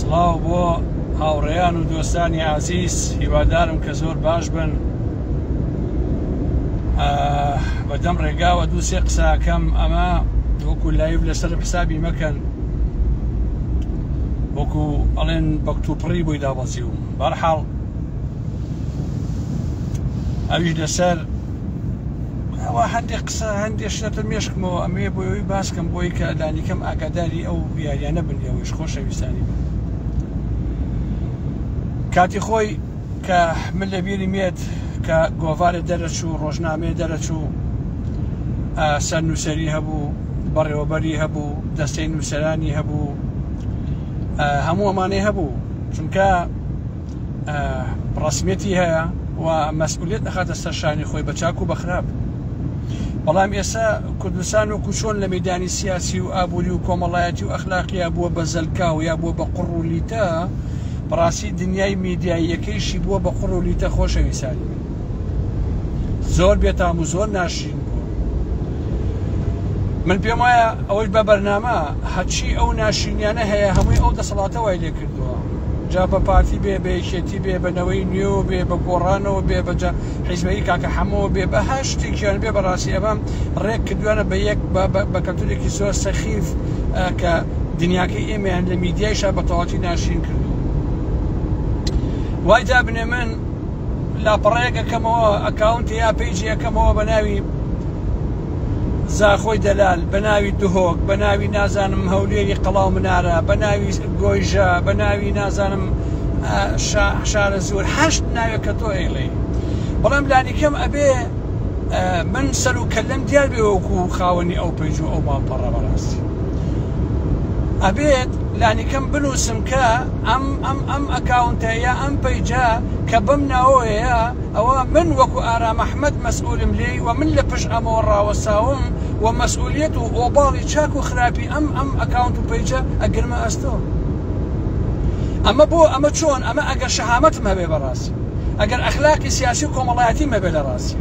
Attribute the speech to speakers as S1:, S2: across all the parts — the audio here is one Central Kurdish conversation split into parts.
S1: سڵاو بۆ هاوڕێیان و دۆستانی ئازیز، هیوادارم کە زۆر باش بن. بەدەم ڕێگاوە دوو سێ قساکەم، ئەمە وەکو live لەسەر حسابی مەکەن، وەکو ئەڵێن بەکتوپڕی بۆی دابەزیوم. بەرحاڵ ئەویش لەسەر ئەوە هەندێک قسە هەندێک شتە مێشکمەوە ئەمێ بۆ ئەوی باسکەم بۆی کە لانیکەم ئاگاداری ئەو یاریانە بن. ئێوەش خۆشەویستانی بن. کاتی خۆی کە من لە بیری مێت کە گۆڤارێ دەرەچوو، ڕۆژنامەیە دەرەچوو، سەر نووسەری هەبوو، بەڕێوەبەری هەبوو، دەستەی نووسەرانی هەبوو، هەموو ئەمانەی هەبوو، چونکە ڕسمیەتی هەیە و مەسئولیت ئەخاتە سەر شانی خۆی بە چاک و بە خراپ. بەڵام ئێستا کوردستان وەکو چۆن لە مەدانی سیاسی و ئابووری و کۆمەڵایەتی و ئەخلاقییا بووە بە زەلکاو یا بووە بە قوڕ و لیتە، بەڕاستی دنیای میدیاییەکەیشی بووە بە قوڕ و لیتە. خۆشەویستانی من، زۆر بێتام و زۆر ناشرین بووە. من پێم وایە ئەوەش بە بەرنامە هەرچی ئەو ناشرینیانە هەیە هەمووی ئەو دەسەڵاتە وای لێ کردووە، جا بە پارتی بێ، بە یەکێتی بێ، بە نەوەی نوێوە بێ، بە گۆڕانەوە بێ، بە حیزبەی کاکە حەمەوە بێ، بە هەر شتێکیان بێ. بەڕاستی ئەمە ڕێک کردوانە بە یەک بە کەلتورێکی زۆر سەخیف کە دنیاکەی ئێمەیان لە میدیایشا بە تەواوەتی ناشرین کردو. وای دابنێ من لاپەڕەیەک ئەکەمەوە، account یا page ی ئەکەمەوە بە ناوی زاخۆی دەلال، بە ناوی دهۆک، بە ناوی نازانم هەولێری قەڵاو منارە، بە ناوی گۆیژە، بە ناوی نازانم شارە زۆر، هەشت ناوێک کە تۆ ئەیڵێی. بەڵام لانیکەم ئەبێ من سەر و کەلەم دیار بێ وەکو خاوەنی ئەو page و ئەو ماڵپەڕە. بەڕاستی ئەبێت لانیکەم بنووسم کە ئەم ئەم ئەم account ە یا ئەم page ە کە بەم ناوەیە، ئەوە من وەکو ئارام ئەحمەد مەسئولم لێی و من لە پشت ئەمەوە ڕاوەستاوم و مەسئولیەت و ئۆباڵی چاک و خراپی ئەم account و page ە ئەگرمە ئەستۆ. ئەمە بۆ ئەمە چۆن؟ ئەمە ئەگەر شەهامەتم هەبێ، بەڕاستی ئەگەر ئەخلاقی سیاسی و کۆمەڵایەتیم هەبێ، لە ڕاستی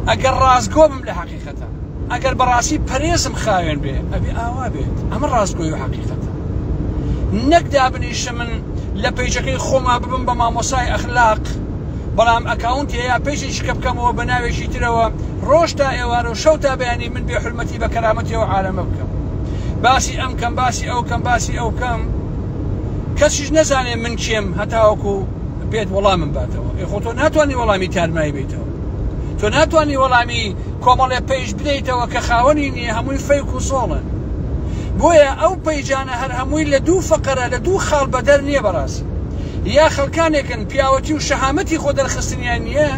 S1: ئەگەر ڕاستگۆ بم لە حەقیقەتە، ئەگەر بەڕاستی پەرێزم خاوێن بێ، ئەبێ ئاوا بێت. ئەمە ڕاستگۆی و حەقیقەتە، نەک دابنیشە من لە page ەکەی خۆما ببم بە مامۆسای ئەخلاق، بەڵام account ی یا page ێکی کە بکەمەوە بە ناوێکی ترەوە، ڕۆژ تا ئێوارە و شەو تا بەیانی من بێ حورمەتی بە کەرامەتیەوە عالەمە بکەم، باسی ئەم کەم، باسی ئەو کەم، باسی ئەو کەم، کەسیش نەزانێ من کێم هەتاوەکو بێت وەڵامم باتەوە. ئێ خۆ تۆ ناتوانانی وەڵامی تارمایی بیتەوە، تۆ ناتوانانی وەڵامی کۆمەڵێ page بدەیتەوە کە خاوەنی نییە، هەمووی fake و زۆڵن. بۆیە ئەو page انە هەر هەمووی لە دوو فقرە، لە دوو خاڵ بەدەر نییە. بەڕاستی یا خەڵکانێکن پیاوەتی و شەهامەتی خۆ دەرخستنیان نییە،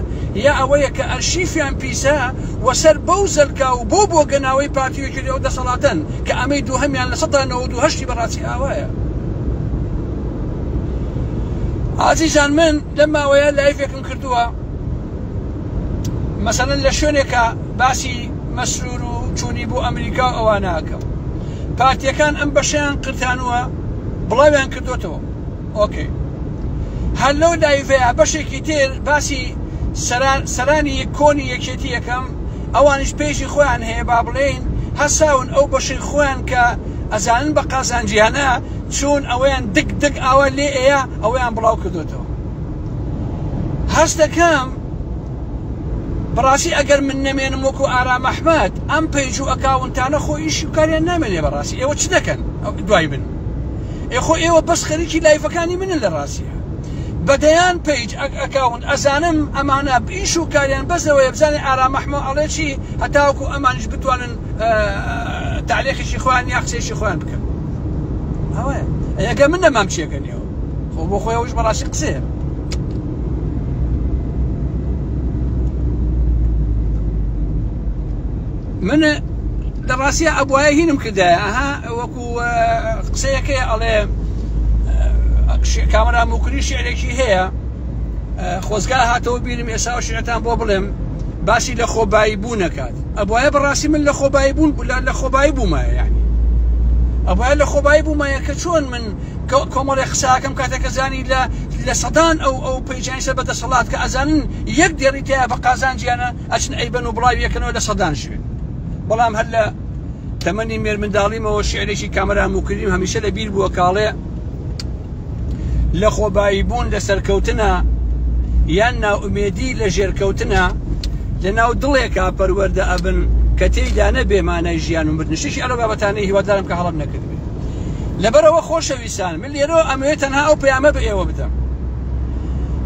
S1: یا ئەوەیە کە ئەرشیفیان پیسە وەسەر بەو زەلکا و بۆ بۆگەناوەی پارتی یەکێتی ئەو دەسەڵاتەن، کە ئەمەی دووهەمیان 98%ی بەڕاستی ئاوایە. ئازیزان، من لەم ماوەیە live ێکم کردووە، مەسەلەن لە شوێنێکە باسی مەسرور و چوونی بۆ ئەمریکا و ئەوانە ئەکەم، پارتیەکان ئەم بەشیان قرتانوە بڵاویان کردوتەوە. okay، هەر لەو live ەیە بەشێکی تر باسی سەرانی کۆنی یەکێتی یەکەم، ئەوانیش page ی خۆیان هەیە، با بڵێین هەساون ئەو بەشەی خۆیان کە ئەزانن بە قازانجیانە چون ئەوەیان دک دک ئاوا لێ ئەیە ئەوەیان بڵاو کردوتەوە. هەستەکەم بەڕاستی ئەگەر من نەمێنم وەکو ئارام ئەحمەد، ئەم page و account انە خۆ ئیشی و کاریان نامێنێ. بەڕاستی ئێوە چ دەکەن دوای من؟ ئێ خۆ ئێوە بەس خەریکی live ەکانی منن. لە ڕاستیە بەدەیان page account ئەزانم ئەمانە ئیش و کاریان بەسەوەیە بزانێ ئارام ئەحمەد ئەڵێ چی، هەتاوەکو ئەمانیش بتوانن تعلیقێکی خۆیان یا قسەیەکی خۆیان بکەن. ئەوەیە ئەگەر من نەمام چیەکەنیەوە؟ خۆ بۆ خۆی ئەوش بەڕاستی قسەیە. من لە ڕاستیە ئەبواە هینم کردایە، ئەها وەکو قسەیەکەی ئەڵێ کامەران موکری شعرێکی هەیە، خۆزگا هاتەوە بیرم ئێسا و شعرتان بۆ بڵێم، باسی لە خۆبایی بوون نەکات. ئەبواە بەڕاستی من لە خۆبایی بوون لە خۆبایی بوومایە، یعنی ئەبواە لە خۆبایی بوومایە کە چۆن من کۆمەڵی قساکەم کاتێک کە زانی لە سەدان ئەو page انی سەر بە دەسەڵات کە ئەزانن یەک دێڕی تیا بە قازانجیانە ئەچن ئەیبەن و بڵاوی یەکەنەوە لە سەدان شوێن. بەڵام هەر لە تەمەنی مێرمنداڵیمەوە شعرێکی کامەران موکریم هەمیشە لە بیر بووە کاڵێ. لە خۆبایی بوون لە سەرکەوتنە یان نائومێدی لە ژێرکەوتنە لە ناو دڵێکا پەروەردە ئەبن کە تێیدا نەبێ مانای ژیان و مردن شتێکی ئەلەو بابەتانەی هیوادارم کە هەڵەم نەکردبێ لەبەرەوە خۆشەویستان من لێرەوە ئەمەوێت تەنها ئەو پەیامە بە ئێوە بدەم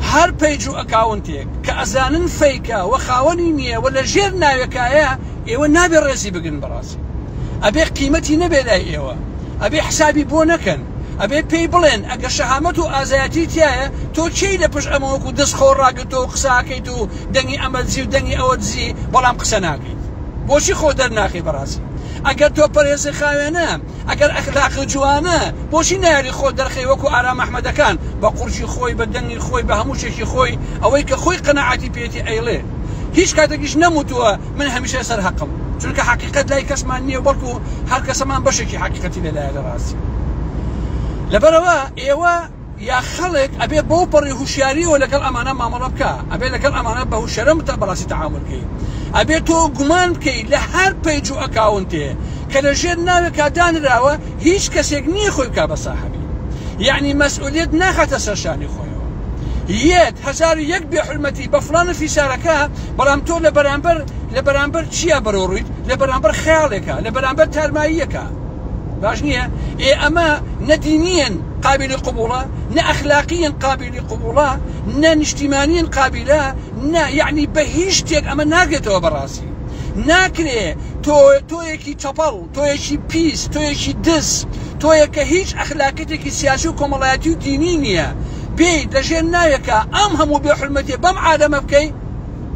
S1: هەر page و account ێک کە ئەزانن fake ە و خاوەنی نییە و لە ژێر ناوێکایە ئێوە نابێ ڕێزی بگرن بەڕاستی ئەبێ قیمەتی نەبێ لای ئێوە ئەبێ حسابی بۆ نەکەن ئەبێ پێی بڵێن ئەگەر شەهامەت و ئازایەتی تایە تۆ کێی لە پشت ئەمە وەکو دەست خۆ ڕاگرتۆ و قساکەیت و دەنگی ئەمە دزی و دەنگی ئەوە دزی بەڵام قسە ناکەیت بۆچی خۆ دەرناخەی بەڕاستی ئەگەر تۆ پەرێزی خاوێنە ئەگەر ئەخلاق جوانە بۆچی نایەری خۆت دەرخەی وەکو ئارام ئەحمەدەکان بە قورگی خۆی بە دەنگی خۆی بە هەموو شتێکی خۆی ئەوەی کە خۆی قەناعەتی پێیەتی ئەیڵێ هیچ کاتێکیش نەموتووە من هەمیشە سەر هەقم چونکە حەقیقەت لای کەسمان نییە بەڵکو هەر کەسەمان بەشێکی حەقیقەتی لەلایە لە ڕاستی لەبەرەوە ئێوە یا خەڵک ئەبێ بەو پەڕی هوشیاریەوە لەگەڵ ئەمانە مامەڵە بکا ئەبێ لەگەڵ ئەمانە بە هوشیارە متە بەڕاستی تەعامول بکەی ئەبێ تۆ گومان بکەی لە هەر page و account ێ کە لە ژێر ناوێکا دانراوە هیچ کەسێک نییە خۆی بکا بە ساحەبی یعنی مەسئولیت ناخاتە سەر شانی خۆیەوە یەت 1001 بێ حورمەتی بە فڵان و فیسارەکە بەڵام تۆ لە بەرامبەر لە بەرامبەر چیا بەرەو ڕوویت لە بەرامبەر خەیاڵێکە لە بەرامبەر تارماییەکە باش نییە؟ ئێ ئەمە نە دینیەن قابیلی قبوڵە، نە ئەخلاقیەن قابیلی قبوڵە، نە نیشتیمانیەن قابیلە، نە یەعنی بە هیچ شتێک ئەمە ناگرێتەوە بەڕاستی. ناکرێ تۆ تۆیەکی چەپەڵ، تۆیەکی پیس، تۆیەکی دز، تۆیەک کە هیچ ئەخلاقیتێکی سیاسی و کۆمەڵایەتی و دینی نییە، بێیت لە ژێر ناوێکا ئەم هەموو بێ حورمەتیە بەم عالەمە بکەی،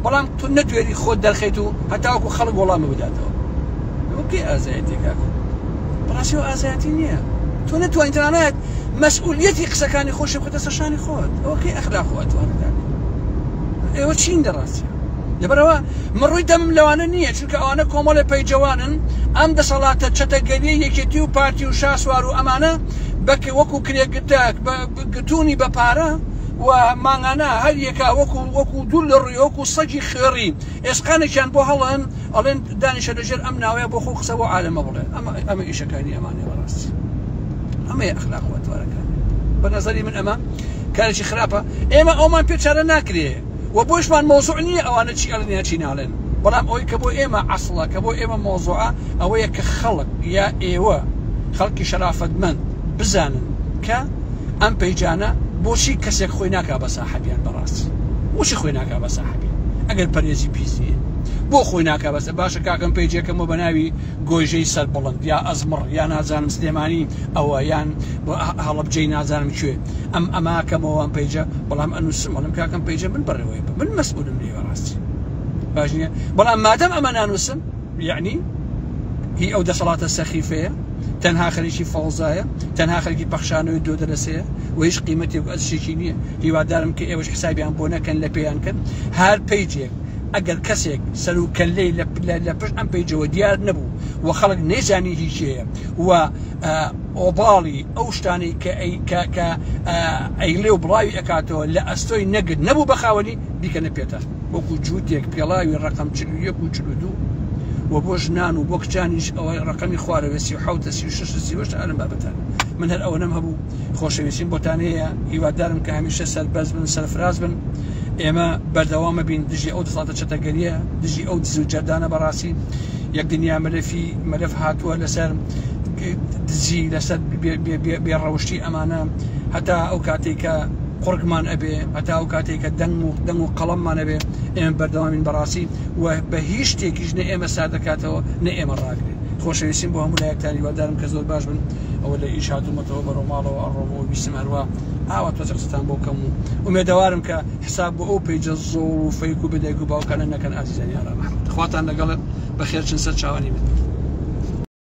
S1: بەڵام تۆ نەتوێری خۆت دەرخەیت و هەتاوەکو خەڵک وەڵامە بداتەوە ئەوە کێ ئازایەتیە کاکە بەڕاستی ئەوە ئازایەتی نییە تۆ نەتوانیت تەنانەت مەسئولیەتی قسەکانی خۆشی بخەتە سەر شانی خۆت ئەوە کەی ئەخلاق و ئەتوانە کاکە ئێوە چین لە ڕاستیە لەبەرەوە من ڕووی دەمم لەوانە نییە چونکە ئەوانە کۆمەڵێ پەیجەوانن ئەم دەسەڵاتە چەتەگەریە یەکێتی و پارتی و شاسوار و ئەمانە بەک وەکو کرێگرتە گرتوونی بە پارە و مانگانە هەر یەکە وەکو وەکو دوور لە ڕووی وەکو سەگی خوێڕی ئێسقانێکیان بۆ هەڵەن ئەڵێن دانیشە لەژێر ئەم ناوەیە بۆ خۆ قسە بۆ عالەمە بڵێ ئەمە ئەمە ئیشەکانی ئەمانەیە بەڕاستی ئەمەیە ئەخلاق و ئەتوارەکان بە نظری من ئەمە کارێکی خراپە ئێمە ئەومان پێ چارە ناکرێ و بۆشمان مۆزوع نییە ئەوانە چی ئەڵێن یا چی ناڵێن بەڵام ئەوەی کە بۆ ئێمە ئەسڵە کە بۆ ئێمە مۆزوعە ئەوەیە کە خەڵک یا ئێوە خەڵکی شەرافەتمەند بزانن کە ئەم پەیجانە بۆچی کەسێک خۆی ناکا بە ساحەبیان بەڕاستی بۆچی خۆی ناکا بە ساحەبی ئەگەر پەرێزی پیس نییە بۆ خۆی ناکا بەسە باشە کاکەم پەیجێکەمەوە بە ناوی گۆیژەی سەربڵند یا ئەزمڕ یا نازانم سلێمانی ئەوە یان هەڵەبجەی نازانم کوێ ئەم ئەماکەمەوە ئەم پەیجە بەڵام ئەنووسم ئەڵێم کاکەم پەیجە من بەڕێوەی بە من مەسئولم لێ بەڕاستی باش نییە بەڵام مادەم ئەمە نانووسم یعنی هی ئەو دەسەڵاتە سەخیفەیە تەنها خەریکی فەوزایە تەنها خەریکی پەخشانەوەی دۆ دەرەسەیە و هیچ قیمەتێک و ئەرزشێکی نییە هیوادارم کە ئێوەش حسابیان بۆ نەکەن لە پێیان کەن هەر پەیجێک ئەگەر کەسێک سەر و کەلەی لە پشت ئەم پەیجەوە دیار نەبوو و خەڵک نەیزانی هی کێیە و ئۆباڵی ئەو شتانەی کە ئەی کە کە ئەیڵێ و بڵاوی ئەکاتەوە لە ئەستۆی نەگرت نەبوو بە خاوەنی بیکەنە پێتاخ وەکو جووتێک پێڵاوی ڕەقەم 41 و 42 و بۆ ژنان و بۆ کچانیش ئەوەی ڕەقەمی خوارەوە 37 36 38 ئەلم بابەتان من هەر ئەوەنەم هەبوو خۆشەویستیم بۆتان هەیە هیوادارم کە هەمیشە سەربەرز بن سەرفراز بن ئێمە بەردەوامە بین دژی ئەو دەسەڵاتە چەتەگەریە دژی ئەو دز و جەردانە بەڕاستی یەک دنیا مەلەفی مەلەف هاتووە لەسەر دزی لەسەر بێڕەوشتی ئەمانە هەتا ئەو کاتێک کە قوڕگمان ئەبێ هەتا ئەو کاتێک کە دەنگ و دەنگ و قەڵەممان ئەبێ ئێمە بەردەوامین بەڕاستی و بە هیچ شتێکیش نە ئێمە سار دەکاتەوە نە ئێمە ڕاگرێ خۆشەویستیم بۆ هەموو لایەکتان هیوادارم کە زۆر باش بن ئەوە لە ئیش هاتوومەتەوە بەرەو ماڵەوە ئەڕۆمەوە ویستم هەروا ئاوا تۆزێ قسەتان بۆ بکەم و ئومێدەوارم کە حساب بۆ ئەو پەیجە زۆڵ و فەیک و بێدایک و باوکانە نەکەن ئازیزانی ئارام ئەحمەد خواتان لەگەڵ بەخێر چن سەر چاوانی من.